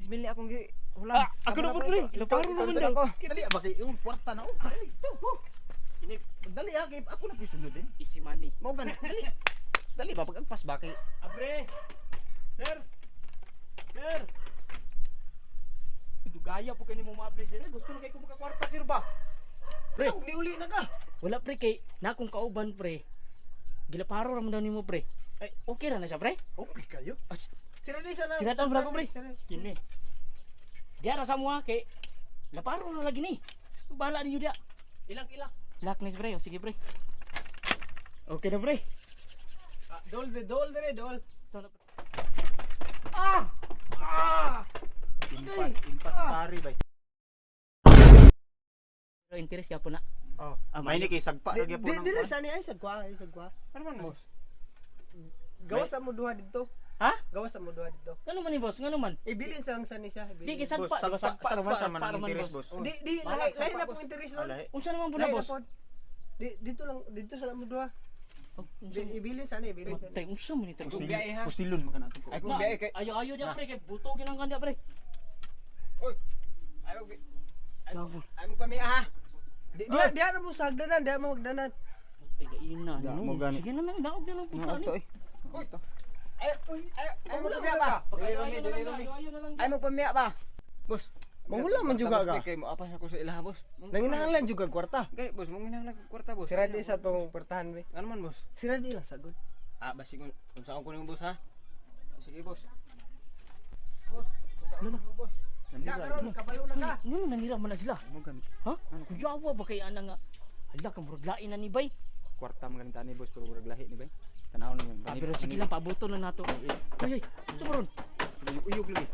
10 mil ni akong gi hulam. Ah, ako na po, pre. Laparo naman daw. Dali ba kay yung kwarta na oh. Dali to. Dali ha kay ako na pisunod din. Easy money. Mao gani. Dali. Dali ba pag agpas ba kay Abre! Sir! Sir! Dugaya po kayo mo mga pre, sir. Gusto na kayo ko makakwarta, sir ba? Pre, niuli na ka. Wala pre kay na akong kauban pre. Gilaparo ra man daw nimo pre. Ay. Okay ra na siya pre. Okay kayo. As, Sira di sana. sira taon ko pre. Kini. Diya ra sa mua kay laparo na lagi ni. Bahala ninyo diya. Ilak ilak. Lock ni pre. O, sige pre. Okay na pre. Ah, dol de dol dire dol. Ito na, pre. Ah! Ah! Impas, impas pare bay. Pero interest yapo na. Oh, Ah, may ni kay sagpa Di ra gyapon. di dire sa ni ay sagwa, ay sagwa. Ano man, boss? Gawas sa mo duha didto. Ha? Gawas sa mo duha didto. Ngano man ni boss? Ngano man? Ibilin sa lang sa ni siya. Di Ibilin. kay sagpa, di ba sagpa raman, sagpa raman interest boss. boss. Di di Balag, lahi lahi sagpa, na boss. pong interest ron. Alay. Unsa naman po na Lahi na boss? pod. Di dito lang dito sa lang mo duha. Oh, unsa Di ibilin sa ni, ibilin sa ni. Tay, unsa man ni tay? Kung biyahe, ha? Pusilon man kana to. Ay, kung biyahe kay Ayo ayo diya pre kay buto ginang kan diya pre. Oy. Ay, mag Gago. ay mo kami ha. Di di di na mo sa hagdanan, di mo hagdanan. Tay ina Da, no. mo gani. Sige na lang, daog na lang puta ni. eh. Oy. Ay, ay, ay mo Wala pamiya ka. ba? Ayo ayo na lang, ayo ayo na lang. Ay mo pamiya ba? Boss. Mangula man juga Boss, ka. Kay mo apas ako sa ilaha, boss. Nanginahanglan juga kwarta. Gani, boss, mo nginahanglan kog kwarta, boss. Sira di sa tong kwartahan be. Ano man, boss? Sira di lang sagod. Ah, basi kung saan ko nimo, boss, ha? Sige, boss. Na karon kabalo na ka. Ngano nanira man na sila? Mo gani. Ha? Kuyawa ba kay ana nga? Hala ka murag lain na ni bay. Kwarta man gani tani boss pero murag lahi ni bay. Tanaw na mo. Ah, pero sige lang paabuto na nato. Uy, uy, sumuron. Uyog lagi.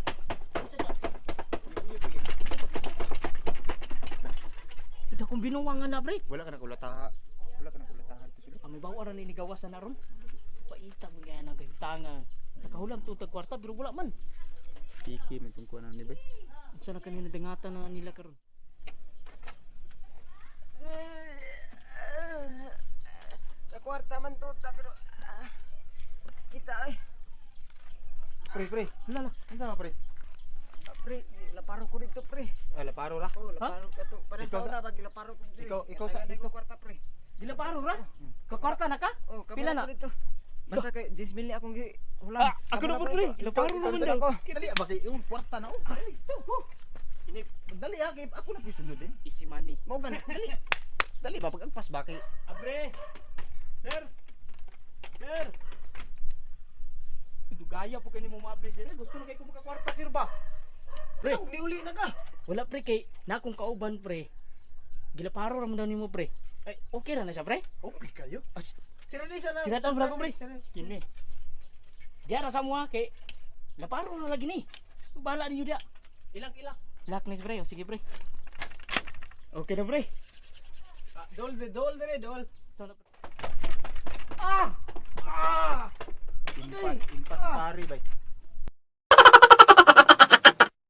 Ito kung binuwangan na pre. Wala ka na kulata. Wala ka na kulata to sila. Ah, may bawa ra ni gawasan na ron. Paita mo gaya nang tanga. Nakahulam tutag kwarta pero wala man. Tiki man tong kuan ni bay. Unsa na kanina dangatan na nila karon? Sa kwarta man tuta pero ah, kita ay. Pre, pre. Hala la. Unsa ka pre? Ah, pre, laparo ko dito, pre. Ah, laparo ra. Oh, laparo ka to. Para Ikaw sa sa- una ba gilaparo ko dito. Ikaw sa dito. Kwarta, pre. Gila paro ra. Kakwarta na ka? Oh, kabalo Pila na? ko dito. Basta kay 10 mil ni akong gi hulam. Ah, ako na po, pre. Laparo naman daw. Dali ba kay yung kwarta na oh. Dali to. Dali ha kay ako na pisunod din. Easy money. Mao gani. Dali. Dali ba pag agpas ba kay Abre! Sir! Sir! Dugaya po kayo mo mga pre, sir. Gusto na kayo ko makakwarta, sir ba? Pre, niuli na ka. Wala pre kay na akong kauban pre. Gilaparo ra man daw nimo pre. Ay. Okay ra na siya pre. Okay kayo. As, Sira di sa na. sira taon ko pre. Kini. Diya ra sa mua kay laparo na lagi ni. Bahala ninyo diya. Ilak ilak. Lock ni pre. O, sige pre. Okay na pre. Ah, dol de dol dire dol. Ito na, pre. Ah! Ah! Impas, impas pare bay.